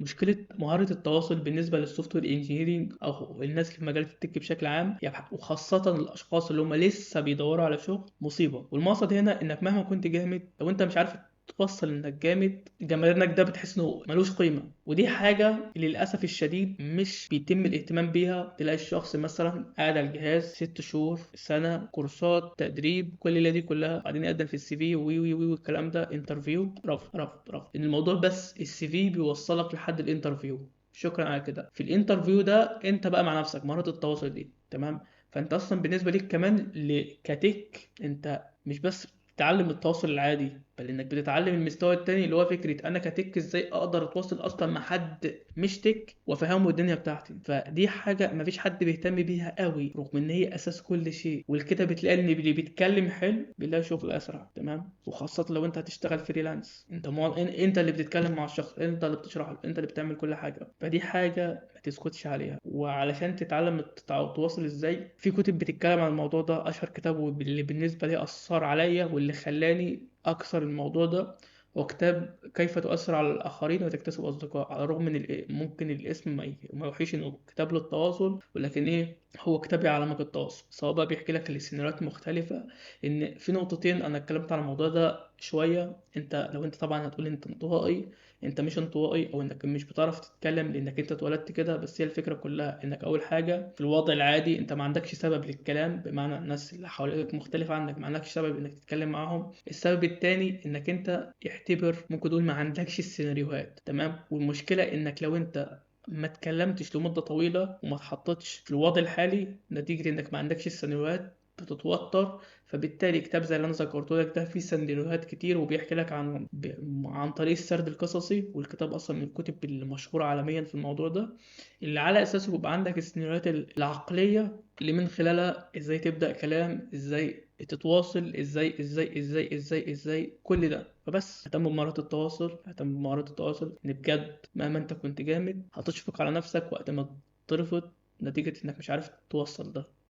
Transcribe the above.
مشكلة مهارة التواصل بالنسبة لل software engineering او الناس اللي في مجال ال tech بشكل عام، وخاصة الاشخاص اللي هم لسه بيدوروا على شغل، مصيبه. والمقصد هنا انك مهما كنت جامد، لو انت مش عارف توصل انك جامد، جمالك ده بتحس انه ملوش قيمه. ودي حاجة للاسف الشديد مش بيتم الاهتمام بيها. تلاقي الشخص مثلا قاعد على الجهاز 6 شهور، سنه، كورسات، تدريب، كل اللي دي كلها، بعدين يقدم في ال CV وي وي وي والكلام ده، interview، رفض رفض رفض. ان الموضوع بس ال CV بيوصلك لحد ال interview، شكرا على كده. في ال interview ده انت بقى مع نفسك مهارة التواصل دي، تمام. فانت اصلا بالنسبة ليك كمان ك tech، انت مش بس بتتعلم التواصل العادي، بل انك بتتعلم المستوى التاني اللي هو فكرة انا ك tech ازاي اقدر اتواصل اصلا مع حد مش tech وافهمه الدنيا بتاعتي. فدي حاجة مفيش حد بيهتم بيها قوي، رغم ان هي اساس كل شيء. والكده بتلاقي ان اللي بيتكلم حلو بيلاقي شغل اسرع، تمام. وخاصة لو انت هتشتغل freelance، انت انت اللي بتتكلم مع الشخص، انت اللي بتشرح له، انت اللي بتعمل كل حاجه. فدي حاجة ما تسكتش عليها. وعلشان تتعلم تتواصل ازاي، في كتب بتتكلم عن الموضوع ده. اشهر كتاب واللي بالنسبة لي اثر عليا واللي خلاني اكسر الموضوع ده، هو كتاب كيف تؤثر على الآخرين وتكتسب أصدقاء. على الرغم من ممكن الاسم ما يوحيش إنه كتاب للتواصل، ولكن إيه، هو كتاب يعلمك التواصل، سواء بقى بيحكي لك السيناريوهات مختلفة. إن في نقطتين أنا اتكلمت على الموضوع ده شوية. أنت لو أنت طبعا هتقول أنت انطوائي، أنت مش انطوائي أو إنك مش بتعرف تتكلم لأنك أنت اتولدت كده، بس هي الفكرة كلها إنك أول حاجة في الوضع العادي أنت ما عندكش سبب للكلام، بمعنى الناس اللي حواليك مختلفة عنك ما عندكش سبب إنك تتكلم معاهم. السبب التاني إنك أنت اعتبر ممكن تقول ما عندكش السيناريوهات، تمام. والمشكلة إنك لو أنت ما اتكلمتش لمدة طويلة وما اتحطتش في الوضع الحالي، نتيجة إنك ما عندكش السيناريوهات بتتوتر. فبالتالي كتاب زي اللي انا ذكرته لك ده فيه سيناريوهات كتير، وبيحكي لك عن طريق السرد القصصي. والكتاب اصلا من الكتب المشهورة عالميا في الموضوع ده، اللي على اساسه بيبقى عندك السيناريوهات العقلية اللي من خلالها ازاي تبدا كلام، ازاي تتواصل، ازاي ازاي ازاي ازاي ازاي كل ده. فبس اهتم بمهارات التواصل، اهتم بمهارات التواصل، ان بجد مهما انت كنت جامد هتشفق على نفسك وقت ما ترفض نتيجة انك مش عارف توصل ده.